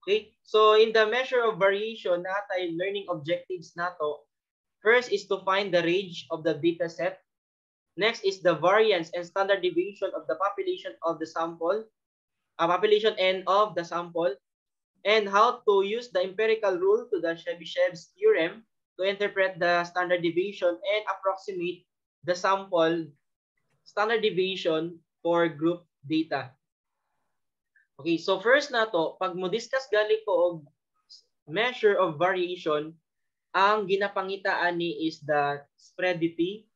Okay? So in the measure of variation, natay learning objectives nato. First is to find the range of the data set. Next is the variance and standard deviation of the population of the sample, population and of the sample, and how to use the empirical rule to the Chebyshev's theorem to interpret the standard deviation and approximate the sample standard deviation for group data. Okay, so first nato, pag mo discuss gali ko og measure of variation, ang ginapangitaan ni is the spreadity,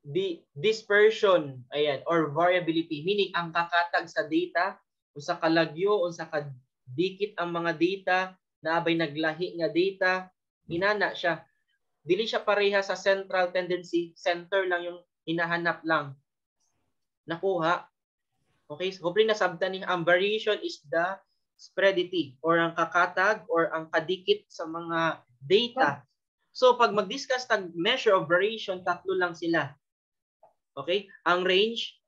the dispersion, ayan, or variability, meaning ang kakatag sa data, unsa kalagyo, unsa kadikit ang mga data, naabay naglahi nga data, inana siya. Dili siya pareha sa central tendency, center lang yung hinahanap lang. Nakuha. Okay, so hopefully nasabtan ni ang variation is the spreadity or ang kakatag or ang kadikit sa mga data. So pag mag-discuss tag measure of variation, tatlo lang sila. Okay? Ang range,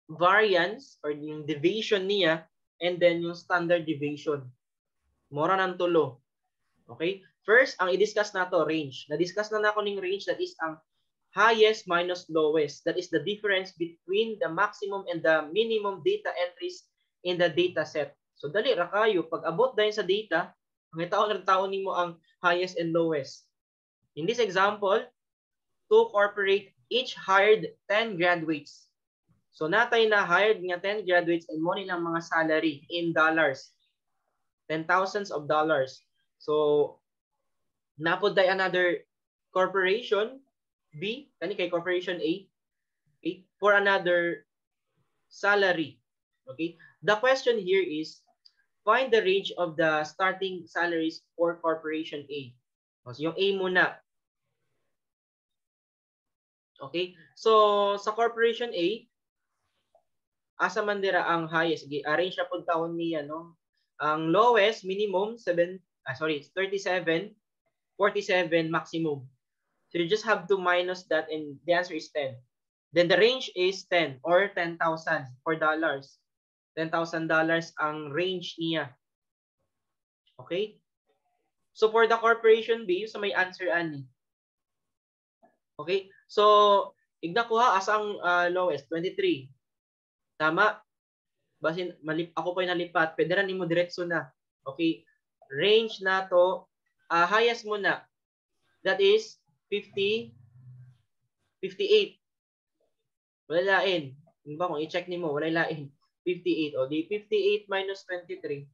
variance or yung deviation niya, and then yung standard deviation. Mora ng tulo. Okay? First, ang i-discuss nato range. Na-discuss na nako ning range, that is ang highest minus lowest. That is the difference between the maximum and the minimum data entries in the data set. So dali ra kayo, pag abot dayon sa data, ang taon ra taon nimo ang highest and lowest. In this example, two corporate each hired 10 graduates. So natay na hired nga 10 graduates and mo nilang mga salary in dollars. 10 thousands of dollars. So napod day another corporation B, kani kay corporation A, okay, for another salary. Okay? The question here is, find the range of the starting salaries for corporation A. So yung A muna. Okay? So sa corporation A, asa man dira ang highest? Arrange na pud taon niya, no? Ang lowest minimum 7, ah, sorry, 37, 47 maximum. So you just have to minus that and the answer is 10. Then the range is 10 or 10,000 for dollars. $10,000 ang range niya. Okay? So for the corporation B, sa may answer ani. Okay? So igna kuha asa ang lowest 23. Tama? Basin malip ako pa nalipat, pwede ra nimo diretso na. Okay? Range nato, highest muna. That is 50 58. Wala lain. Yung ba kung i-check nimo, wala lain. 58. O di 58 minus 23.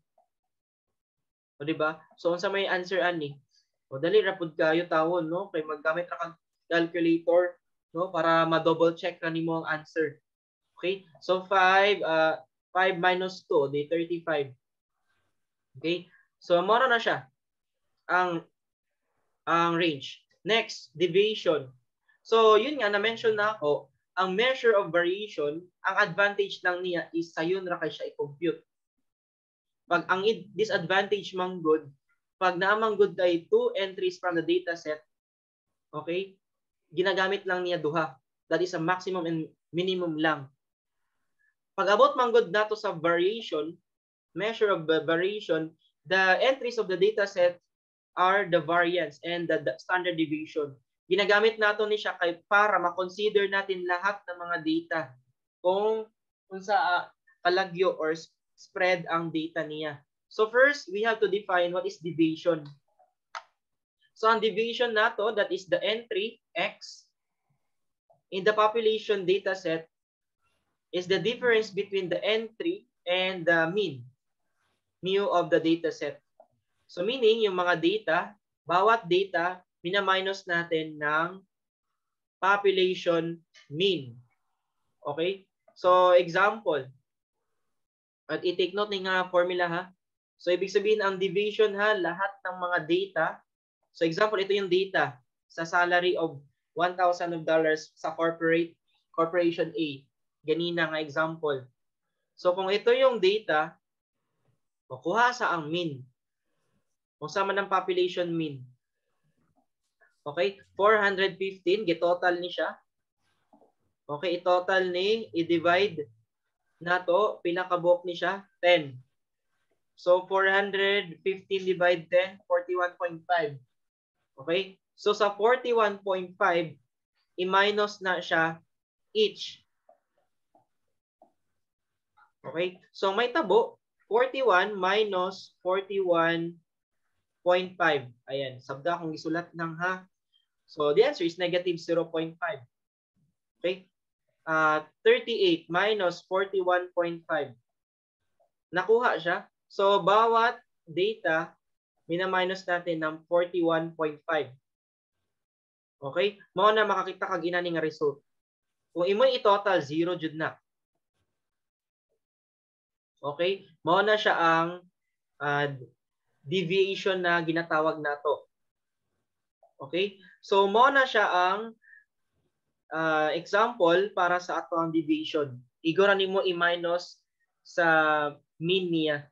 O di ba? So unsa may answer ani? O dali ra pud kayo tawon, no, kay maggamit ra kag calculator, no, para ma-double check ra nimo ang answer. Okay? So 5 minus 2 di 35. Okay? So mao na siya ang range. Next, deviation. So yun nga, na-mention na ako, ang measure of variation, ang advantage lang niya is sayon ra kay siya i-compute. Pag ang disadvantage man gud, pag naamang gud kay two entries from the data set, okay, ginagamit lang niya duha. That is a maximum and minimum lang. Pag abot man gud nato sa variation, measure of variation, the entries of the data set are the variance and the standard deviation. Ginagamit nato ni siya kay para ma-consider natin lahat ng mga data kung sa kalagyo or spread ang data niya. So first, we have to define what is deviation. So ang deviation nato, that is the entry x in the population data set is the difference between the entry and the mean, mu of the data set. So meaning, yung mga data, bawat data, mina-minus natin ng population mean. Okay? So example, at i-take note ni nga formula ha. So ibig sabihin ang deviation ha, lahat ng mga data. So example, ito yung data sa salary of $1,000 of dollars sa corporate corporation A. Ganina nga example. So kung ito yung data, kuha sa ang mean. Kung sa man ang population mean. Okay, 415, gi-total ni siya. Okay, i-total ni, i-divide nato, pila kabuok ni siya? 10. So 415 divide 10, 41.5. Okay? So sa 41.5, i-minus na siya each. Okay? So may tabo, 41 minus 41.5. Ayan, sabda akong gisulat nang ha. So the answer is negative 0.5. Okay? 38 minus 41.5. Nakuha siya. So bawat data, mina-minus natin ng 41.5. Okay? Mao na makakita kag inani nga result. Kung imo i-total, 0 jud na. Okay? Mao na siya ang deviation na ginatawag nato. Okay? So mao na siya ang example para sa ato ang deviation. Igo ra nimo i-minus sa mean niya.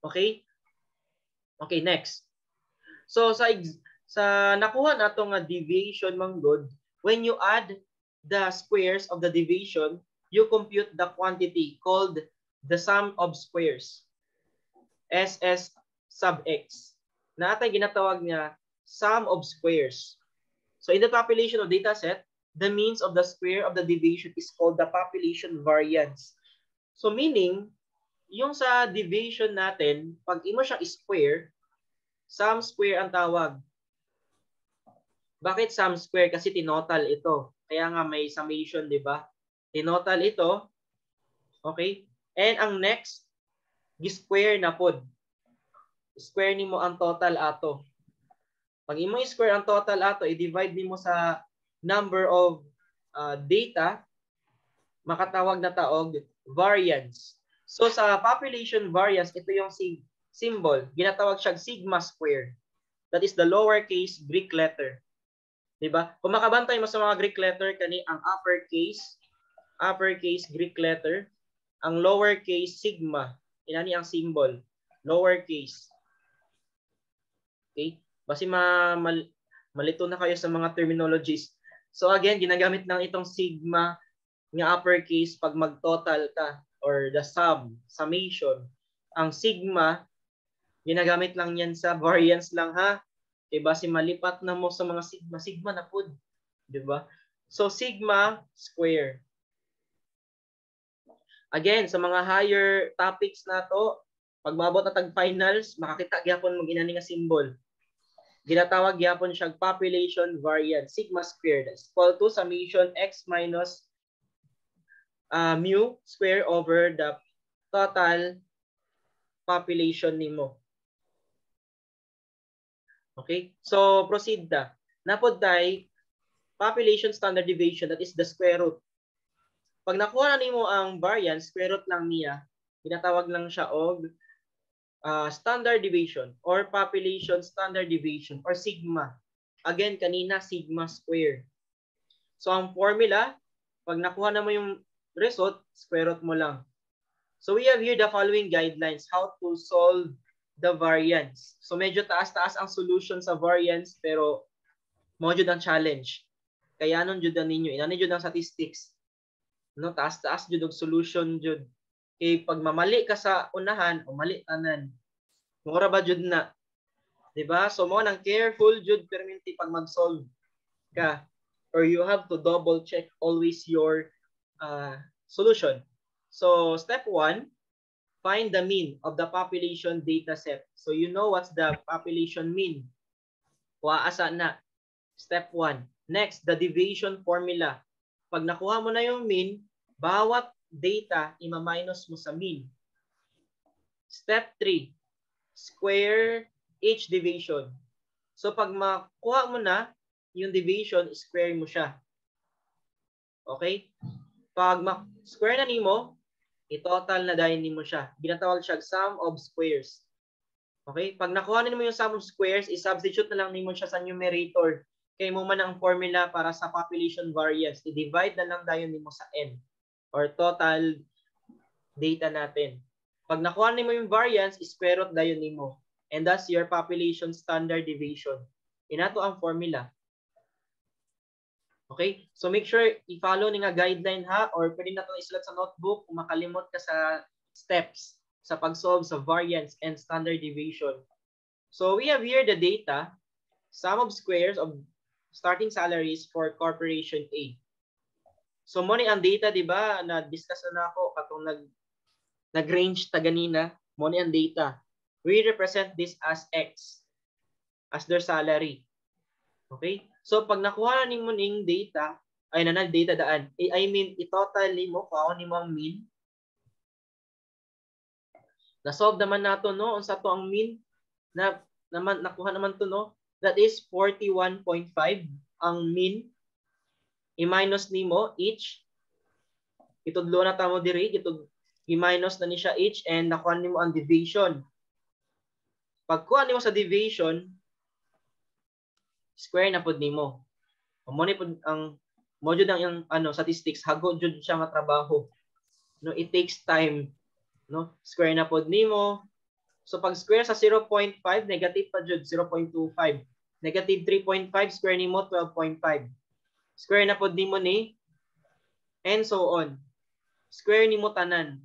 Okay? Okay, next. So sa nakuha nato nga deviation manggod, when you add the squares of the deviation, you compute the quantity called the sum of squares. SS sub x. Naatay ginatawag niya sum of squares. So in the population of data set, the means of the square of the deviation is called the population variance. So meaning, yung sa deviation natin, pag imo siyang square, sum square ang tawag. Bakit sum square? Kasi tinotal ito. Kaya nga may summation, di ba? Tinotal ito. Okay? And ang next, gi-square na pod. Square nimo ang total ato. Pag imo i-square ang total ato, i-divide nimo sa number of data, makatawag na taog variance. So sa population variance, ito yung symbol. Ginatawag siya sigma square. That is the lowercase Greek letter. Diba? Kung makabantay mo sa mga Greek letter, kani ang uppercase Greek letter, ang lowercase sigma, inani ang symbol, lowercase. Okay? Basi malito na kayo sa mga terminologies. So again, ginagamit lang itong sigma nga uppercase pag mag-total ka or the sum, summation. Ang sigma, ginagamit lang yan sa variance lang ha. Kay basi malipat na mo sa mga sigma, sigma na pud, 'di ba? So sigma square. Again, sa mga higher topics na to, pag maabot na tag finals, makakita gyapon mo ginani nga symbol. Ginatawag gyapon siya population variance, sigma squared is equal to summation x minus mu square over the total population nimo. Okay? So, proceed ta. Napod tay population standard deviation, that is the square root. Pag nakuha na nimo ang variance, square root lang niya, ginatawag lang siya og standard deviation or population standard deviation or sigma. Again, kanina sigma square. So, ang formula, pag nakuha na mo yung result, square root mo lang. So, we have here the following guidelines how to solve the variance. So medyo taas-taas ang solution sa variance, pero mo jud ang challenge. Kaya nun jud ninyo, inani jud ang statistics. No, taas-taas jud og solution jud. Kay pag mamali ka sa unahan, o mali tanan. Mura ba jud na? 'Di ba? So mo nang careful jud perminti pag mag-solve ka or you have to double check always your solution. So step 1, find the mean of the population data set. So you know what's the population mean. Kuha na. Step 1. Next, the deviation formula. Pag nakuha mo na yung mean, bawat data ima-minus mo sa mean. Step 3, square each deviation. So pag makuha mo na yung deviation, square mo siya. Okay? Pag ma-square na nimo, i-total na dahil nimo siya. Ginatawag siya sum of squares. Okay? Pag nakuha na nimo yung sum of squares, i-substitute na lang nimo siya sa numerator. Kay mo man ang formula para sa population variance. I-divide na lang dayon nimo sa n or total data natin. Pag nakuha nimo yung variance, square root dayon nimo. And that's your population standard deviation. Inato ang formula. Okay? So make sure i-follow ni nga guideline ha, or pwede na ito isulat sa notebook kung makalimot ka sa steps. Sa pag-solve sa variance and standard deviation. So we have here the data, sum of squares of starting salaries for Corporation A. So mo ni ang data, di ba? Na-discuss na ako katong nag-range ta ganina, mo ni ang data. We represent this as X as their salary. Okay? So pag nakuha na nimo ning data, ay na data daan. I mean, i-total nimo, kuha nimo ang mean. Na-solve naman nato, no, unsa to ang mean na naman nakuha naman to, no. That is 41.5 ang mean. I-minus nimo each. Itudlo na tamo diri, itud i-minus na ni siya each and nakuha nimo ang deviation. Pagkuha nimo sa deviation, square na pud nimo. Mo ni pud ang mo jud ang ano statistics, hago jud siya nga trabaho. No, it takes time, no? Square na pod nimo. So pag square sa 0.5, negative pa jud, 0.25. Negative 3.5 square nimo, 12.5. Square na pod nimo ni and so on. Square nimo tanan.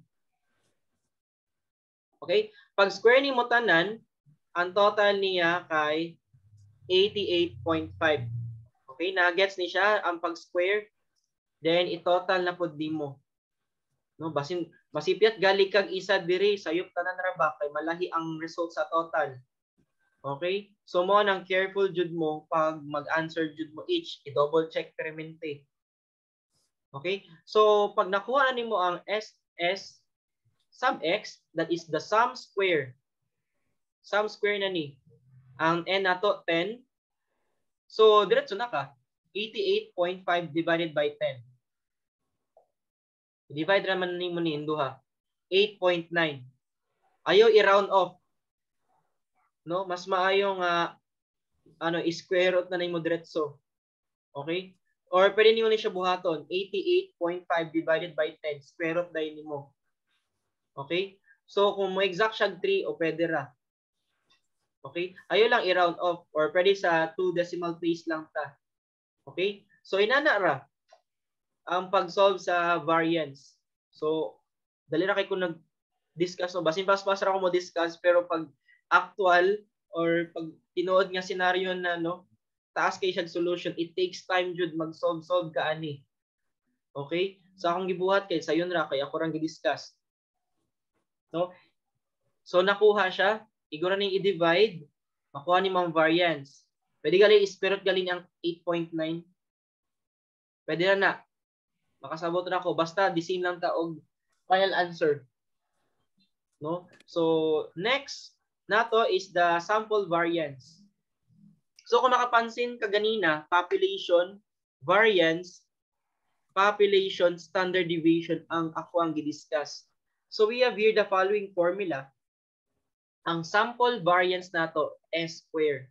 Okay? Pag square nimo tanan, ang total niya kay 88.5. Okay, na-gets ni siya ang pag-square. Then i-total na pod nimo. No, basin masipyat gali kag isa diri, sayop tanan ra ba kay malahi ang result sa total. Okay? So mo nang careful jud mo pag mag-answer jud mo each, i-double check permente. Okay? So pag nakuha na nimo ang SS sub x, that is the sum square. Sum square na ni. Ang n nato 10. So diretso na ka. 88.5 divided by 10. Divide raman nimo ni duha. 8.9. Ayo i-round off. No, mas maayo nga ano i-square root na nimo diretso. Okay? Or pwede nimo ni siya buhaton, 88.5 divided by 10, square root dahil nimo. Okay? So kung mo exact siya 3 o pwede ra. Okay? Ayo lang i-round off or pwede sa 2 decimal place lang ta. Okay? So inana ra ang pag-solve sa variance. So dali ra kay kung nag-discuss, no, basin pas-pas ra ko mo discuss, pero pag actual or pag tinuod nga scenario na, no, taas kay siya solution, it takes time jud mag-solve solve ka ani. Okay? So akong gibuhat kay sayon ra kay ako rang gi-discuss. No? So nakuha siya, igora ning i-divide, makuha ni ang variance. Pwede gali square root gali ang 8.9. Pwede na na. Makasabot ra ko basta the same lang ta og final answer. No? So next nato is the sample variance. So kung makapansin ka ganina, population, variance, population, standard deviation ang ako ang gidiscuss. So we have here the following formula. Ang sample variance nato, S square.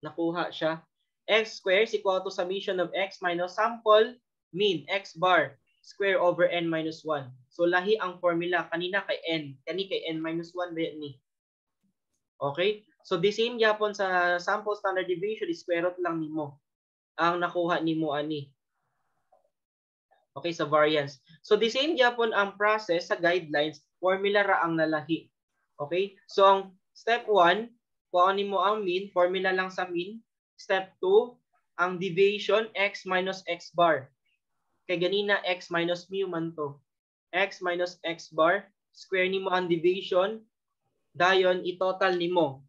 Nakuha siya. X square is equal to summation of X minus sample mean, X bar, square over N minus 1. So lahi ang formula kanina kay N. Kani kay N minus 1 ba ni. Okay? So the same gyapon sa sample standard deviation, square root lang nimo ang nakuha nimo ani. Okay, sa variance. So the same gyapon ang process sa guidelines, formula ra ang nalahi. Okay? So ang step 1, kuha nimo ang mean, formula lang sa mean. Step 2, ang deviation, x minus x bar. Kay ganina x minus mu man to. X minus x bar, square nimo ang deviation, dayon i-total nimo.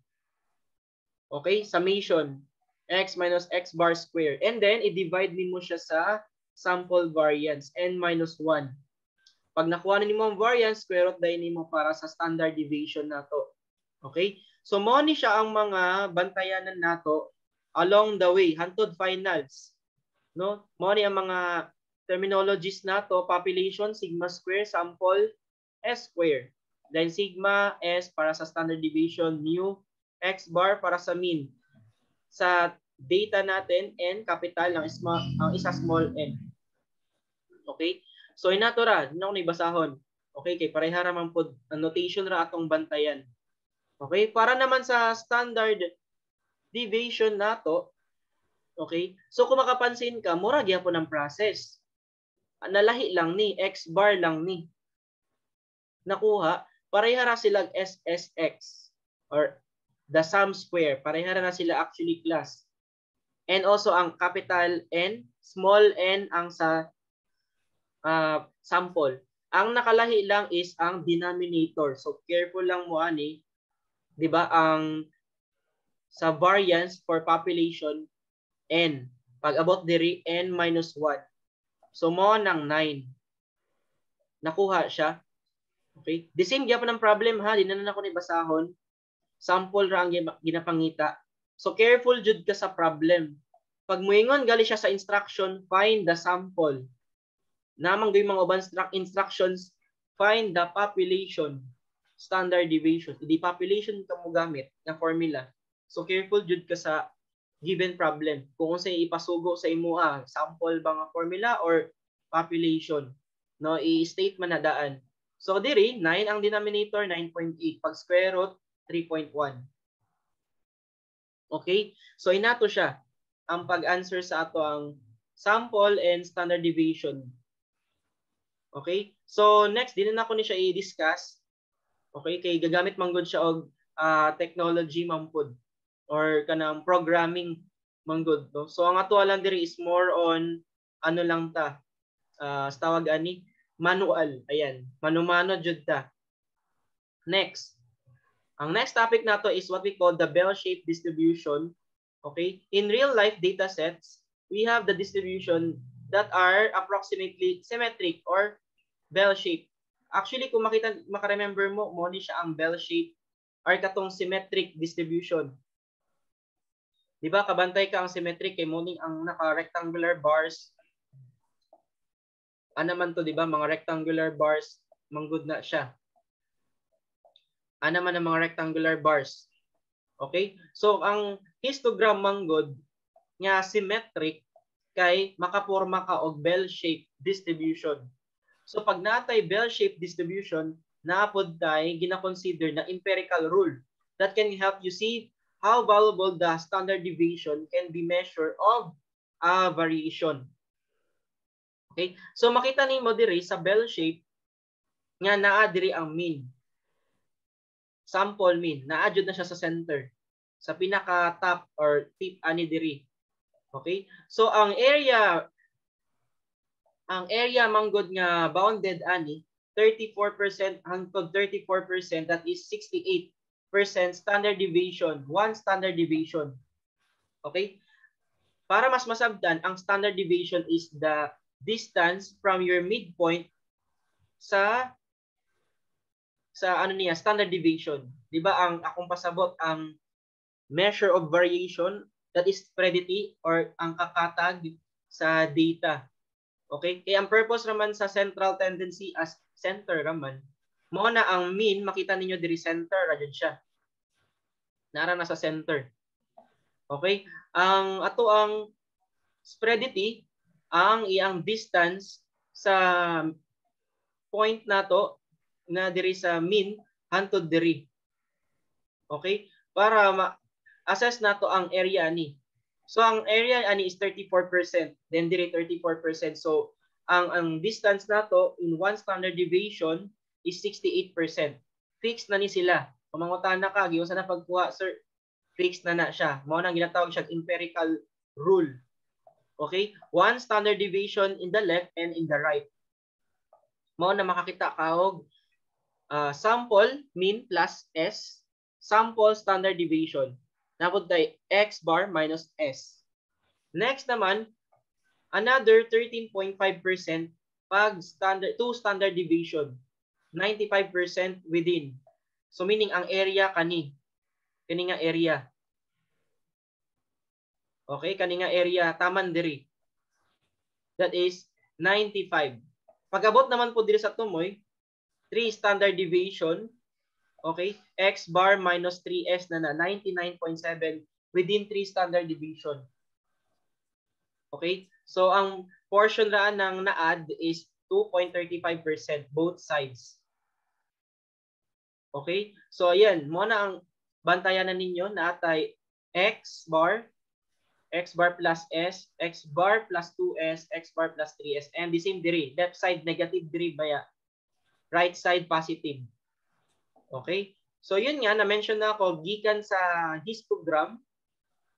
Okay? Summation x minus x bar square. And then i-divide nimo siya sa sample variance, n minus 1. Pag nakuha na nimo ang variance, square root dayon nimo para sa standard deviation nato. Okay? So mo ni siya ang mga bantayanan nato along the way hantod finals. No? Mo ni ang mga terminologies nato: population, sigma square, sample, S square. Then sigma, S para sa standard deviation, mu, X bar para sa mean. Sa data natin, N capital, ang isa small n. Okay? So inato ra, di na ako naibasahon. Okay, kay pareha ra man pod notation ra atong bantayan. Okay, para naman sa standard deviation nato, okay? So kung makapansin ka, mura gyapon ang process. Nalahi lang ni, X bar lang ni. nakuha, pareha ra sila SSX or the sum square. Pareha ra na sila actually, class. And also ang capital N, small n ang sa sample. Ang nakalahi lang is ang denominator. So careful lang mo ani. 'Di ba, ang sa variance for population n. Pag abot diri, n minus 1. So mo nang 9. Nakuha siya. Okay? The same gyapon ng problem ha, di na na ako ni basahon. Sample ra ang ginapangita. So careful jud ka sa problem. Pag muingon gali siya sa instruction, "Find the sample." Namang yung mga uban instructions, "Find the population standard deviation." Hindi population ka mo gamit na formula. So careful jud ka sa given problem. Kung unsay ipasugo sa imo, sample ba nga formula or population. No, i-state man na daan. So diri 9 ang denominator, 9.8, pag square root, 3.1. Okay? So inato siya ang pag-answer sa ato ang sample and standard deviation. Okay? So next, di na nako ni siya i-discuss. Okay, kay gagamit man gud siya og technology man pud or kanang programming man gud, no. So ang ato lang diri is more on ano lang ta, tawag ani, manual. Ayan, mano-mano jud ta. Next. Ang next topic nato is what we call the bell-shaped distribution. Okay? In real life data sets, we have the distribution that are approximately symmetric or bell-shaped. Actually, kung makita, maka-remember mo, mo ni siya ang bell-shaped or katong symmetric distribution. Di ba? Kabantay ka ang symmetric kay mo ang naka-rectangular bars. Ano man to, di ba? Mga rectangular bars, manggod na siya. Ano man ang mga rectangular bars. Okay? So, ang histogram manggod nga symmetric kay makaporma ka og bell-shaped distribution. So pag natay bell-shaped distribution, naapod tay gina-consider na empirical rule that can help you see how valuable the standard deviation can be measure of a variation. Okay? So makita nimo diri sa bell shape nga naa diri ang mean. Sample mean, naa jud na siya sa center. Sa pinaka top or tip ani diri. Okay? So ang area manggod nga bounded ani, 34% hangtod 34%, that is 68% standard deviation, one standard deviation. Okay? Para mas masabtan, ang standard deviation is the distance from your midpoint sa ano niya, standard deviation. 'Di ba ang akong pasabot, ang measure of variation, that is spreadity or ang kakatag sa data. Okay? Kaya ang purpose raman sa central tendency as center raman. Mao na ang mean, makita ninyo diri, center ra jud siya. Nara na sa center. Okay? Ang ato ang spreadity, ang iyang distance sa point nato na diri sa mean hantod diri. Okay? Para ma-assess nato ang area ni. So ang area ani is 34%, then diri 34%. So ang distance nato in one standard deviation is 68%. Fixed na ni sila. Kung mangutana ka, "Giunsa na pagkuha, sir?" Fixed na na siya. Mao nang ginatawag siya empirical rule. Okay? One standard deviation in the left and in the right. Mao na makakita ka og sample mean plus S, sample standard deviation. Napod kay X bar minus S. Next naman, another 13.5% pag standard two standard deviation, 95% within. So meaning ang area kani. Kani nga area. Okay, kani nga area taman diri. That is 95. Pag-abot naman po diri sa tumoy, 3 standard deviation, okay, X bar minus 3S na na 99.7 within 3 standard deviation. Okay? So ang portion ra ng na-add is 2.35% both sides. Okay? So ayan, mo na ang bantayan na ninyo na atay X bar, X bar plus S, X bar plus 2S, X bar plus 3S, and the same diri, left side negative diri baya. Right side positive. Okay? So yun nga, na-mention na ako, gikan sa histogram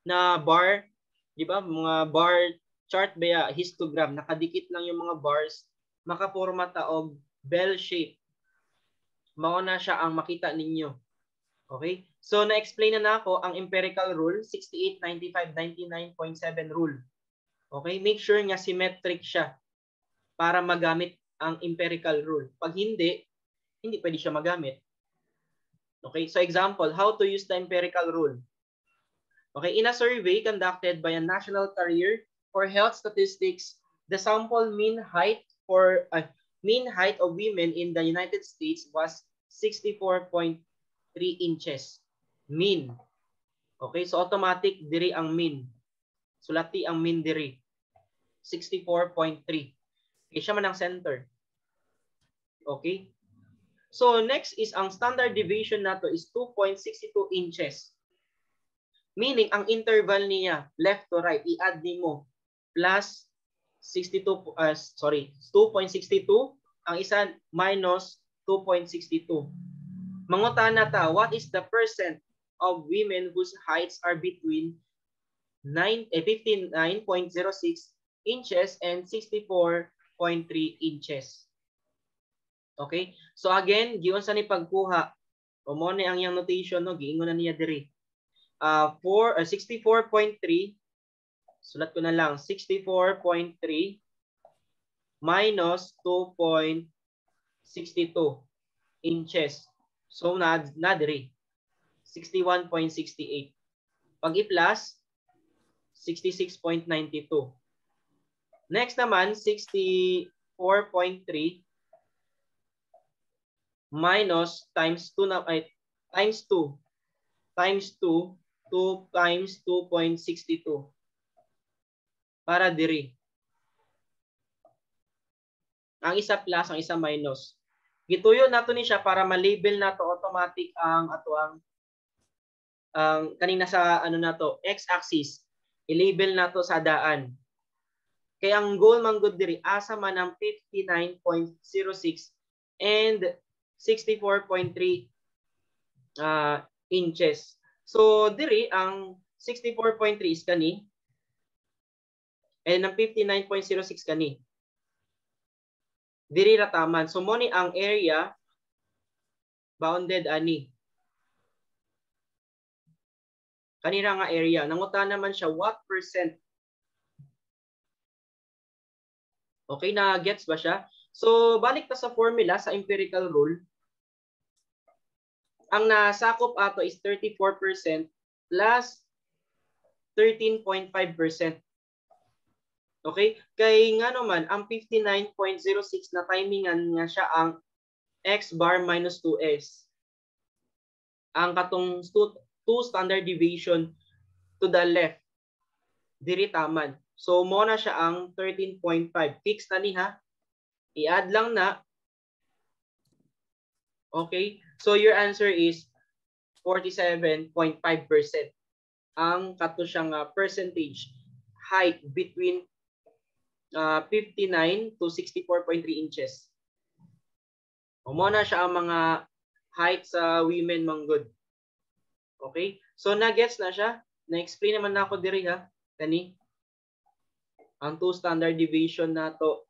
na bar, di ba? Mga bar chart ba ya, histogram, nakadikit lang yung mga bars, makaporma ta og bell shape. Mao na siya ang makita ninyo. Okay? So na-explain na nako ang empirical rule, 68, 95, 99.7 rule. Okay? Make sure nga symmetric siya para magamit ang empirical rule. Pag hindi, hindi pwede siya magamit. Okay? So example, how to use the empirical rule. Okay, in a survey conducted by a National Career for Health Statistics, the sample mean height of women in the United States was 64.3 inches. Mean. Okay, so automatic diri ang mean. Sulati ang mean diri. 64.3. Okay, siya man ang center. Okay? So next is ang standard deviation nato is 2.62 inches. Meaning, ang interval niya, left to right, i-add nimo plus 62, sorry, 2.62, ang isa minus 2.62. Mangutana ta, what is the percent of women whose heights are between 59.06 inches and 64.3 inches? Okay? So again, giunsa sa ni pagkuha. O mo ni ang iyang notation, no, giingon na niya diri. 4 64.3, sulat ko na lang 64.3 minus 2.62 inches. So na diri 61.68. Pag i-plus, 66.92. Next naman, 64.3 minus times 2 na ay times 2 times 2 2 times 2.62 para diri. Ang isa plus, ang isa minus. Gituyo nato ni siya para ma-label nato automatic ang ato ang kanina sa ano nato, x-axis. I-label nato sa daan. Kaya ang goal man gud diri, asa man ang 59.06 and 64.3 inches. So diri ang 64.3 is kani and ang 59.06 kani. Diri ra taman. So mo ni ang area bounded ani. Kanira nga area. Nangutana naman siya what percent. Okay, na gets ba siya? So balik ta sa formula sa empirical rule. Ang nasakop ato is 34% plus 13.5%. Okay? Kay nga naman, ang 59.06 na timingan nga siya ang x bar minus 2s. Ang katong 2 standard deviation to the left. Diri taman. So, mo na siya ang 13.5. Fix na ni ha. I-add lang na. Okay? So, your answer is 47.5% ang kato siyang percentage height between 59 to 64.3 inches. O mo na siya ang mga height sa women manggod. Okay? So na-gets na siya. Na-explain naman na ako diri ha. Kani. Ang two standard deviation nato.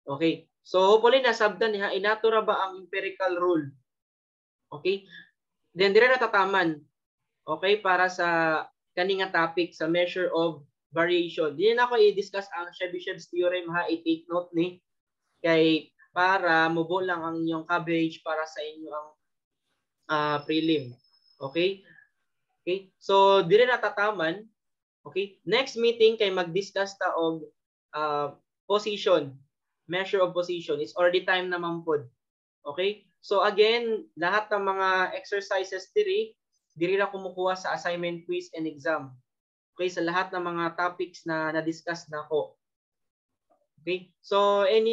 Okay. So hopefully nasabtan niya inatura ba ang empirical rule. Okay? Then dire natataman. Okay, para sa kani nga topic sa measure of variation. Di na ako i-discuss ang Chebyshev's theorem ha, i-take note ni kay para mubo lang ang inyong coverage para sa inyo ang prelim. Okay? Okay? So dire natataman. Okay? Next meeting kay mag-discuss ta og position, measure of position. It's already time naman pod. Okay? So again, lahat ng mga exercises diri diri ra kumukuha sa assignment, quiz, and exam. Okay, sa lahat ng mga topics na na-discuss nako. Okay? So any